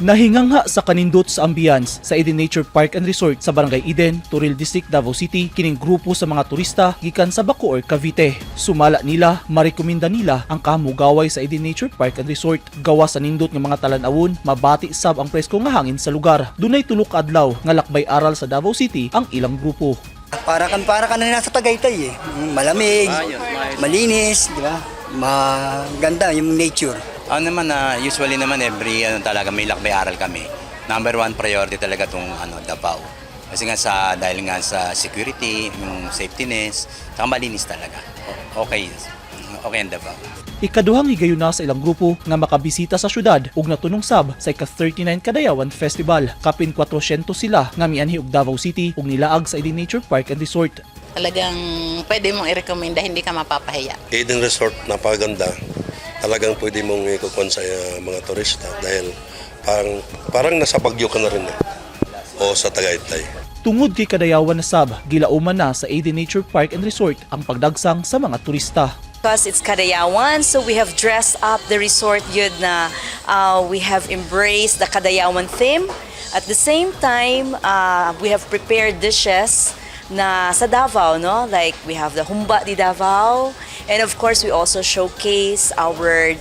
Nahingangha sa kanindot sa ambience sa Eden Nature Park and Resort sa Barangay Eden, Toril District, Davao City, kining grupo sa mga turista gikan sa Bacoor, Cavite. Sumala nila, marekomenda nila ang kamugaway sa Eden Nature Park and Resort. Gawa sa nindot nga mga talan-awon, mabati sab ang presko nga hangin sa lugar. Dunay tulo ka adlaw nga lakbay aral sa Davao City ang ilang grupo. Para ka na nasa Tagaytay eh. Malamig, malinis, di ba? Maganda yung nature. Ano naman na usually naman every ano talaga may lakbay aral kami. Number one priority talaga tong ano Davao. Kasi nga sa dahil nga sa security, yung safetyness, saka malinis talaga. Okay. Okay ang Davao. Ikaduhang higayon na sa ilang grupo nga makabisita sa syudad ug natunong sab sa ika-39 Kadayawan Festival. Kapin 400 sila nga mianhi og Davao City ug nilaag sa Eden Nature Park and Resort. Talagang pwede mong i-recommenda, hindi ka mapapahiya. Eden Resort, napakaganda. Talagang pwede mong ikukuan sa mga turista dahil parang nasa Baguio ka na rin eh. O sa Tagaytay. Tungod kay Kadayawan na sab, gilauman na sa Eden Nature Park and Resort ang pagdagsang sa mga turista. Because it's Kadayawan, so we have dressed up the resort yun na we have embraced the Kadayawan theme. At the same time, we have prepared dishes na sa Davao, no? Like we have the Humba di Davao, and of course we also showcase our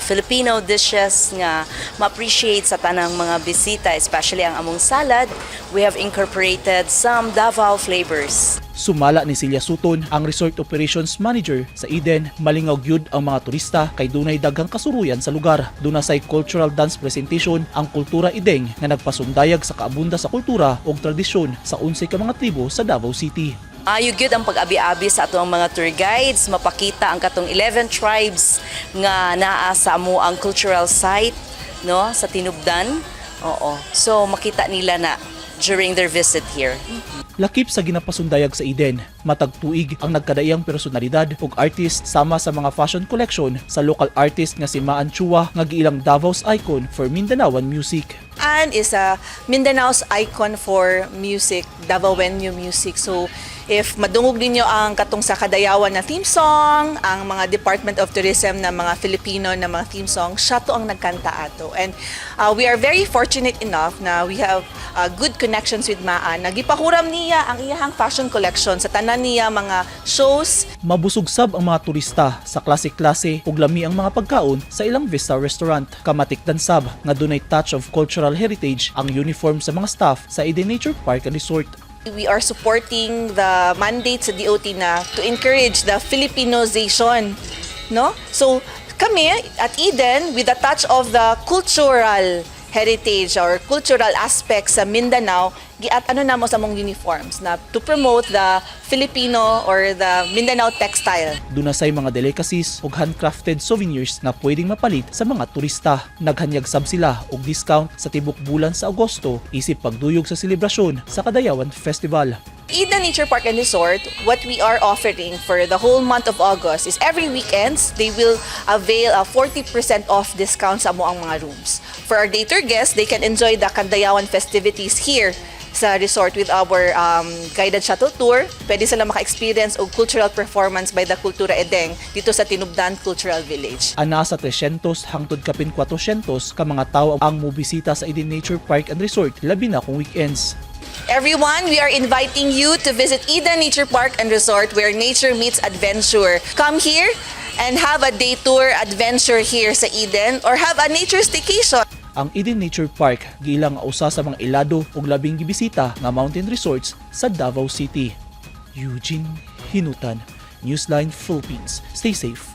Filipino dishes nga ma-appreciate sa tanang mga bisita, especially ang among salad. We have incorporated some Davao flavors. Sumala ni Celia Sutton, ang Resort Operations Manager sa Eden, malingaw gyud ang mga turista kay dunay daghang kasuruyan sa lugar. Duna say cultural dance presentation ang Kultura Edeng nga nagpasundayag sa kaabunda sa kultura ug tradisyon sa 11 ka mga tribo sa Davao City. Ayo gyud ang pag-abi-abi sa ato ang mga tour guides, mapakita ang katong 11 tribes nga naa sa amo ang cultural site, no, sa Tinubdan. Oo. So makita nila na during their visit here. Lakip sa ginapasundayag sa Eden, matag tuig ang nagkadaiyang personalidad ug artist sama sa mga fashion collection sa local artist nga si Maan Chua nga giilang Davao's icon for Mindanaoan music. Maan is a Mindanao's icon for music, Davaoeño music. So, if madungog ninyo ang katong sa Kadayawan na theme song, ang mga Department of Tourism na mga Filipino na mga theme song, siya to ang nagkanta ato. And we are very fortunate enough na we have good connections with Maan. Nagipahuram niya ang iyahang fashion collection sa tanan niya mga shows. Mabusog sab ang mga turista sa klase-klase ug lami ang mga pagkaon sa ilang Vista Restaurant. Kamatikdan sab nga dunay touch of cultural heritage ang uniform sa mga staff sa Eden Nature Park and Resort. We are supporting the mandate sa DOT na to encourage the Filipinization, no? So kami at Eden, with the touch of the cultural heritage or cultural aspects sa Mindanao, giat ano namo sa among uniforms na to promote the Filipino or the Mindanao textile. Duna say mga delicacies ug handcrafted souvenirs nga pwedeng mapalit sa mga turista. Naghanyag sab sila og discount sa tibok bulan sa Agosto isip pagduyog sa selebrasyon sa Kadayawan Festival. Eden Nature Park and Resort, what we are offering for the whole month of August is every weekends, they will avail a 40% off discount sa ang mga rooms. For our day tour guests, they can enjoy the Kadayawan festivities here sa resort with our guided shuttle tour. Pwede sila maka-experience og cultural performance by the Kultura Edeng dito sa Tinubdan Cultural Village. Ana sa 300 hangtod kapin 400 ka mga tawo ang mobisita sa Eden Nature Park and Resort, labi na kung weekends. Everyone, we are inviting you to visit Eden Nature Park and Resort, where nature meets adventure. Come here and have a day tour adventure here sa Eden or have a nature staycation. Ang Eden Nature Park giilang nga usa sa mga ilado ug labing gibisita nga mountain resorts sa Davao City. Eugene Hinutan, Newsline Philippines. Stay safe.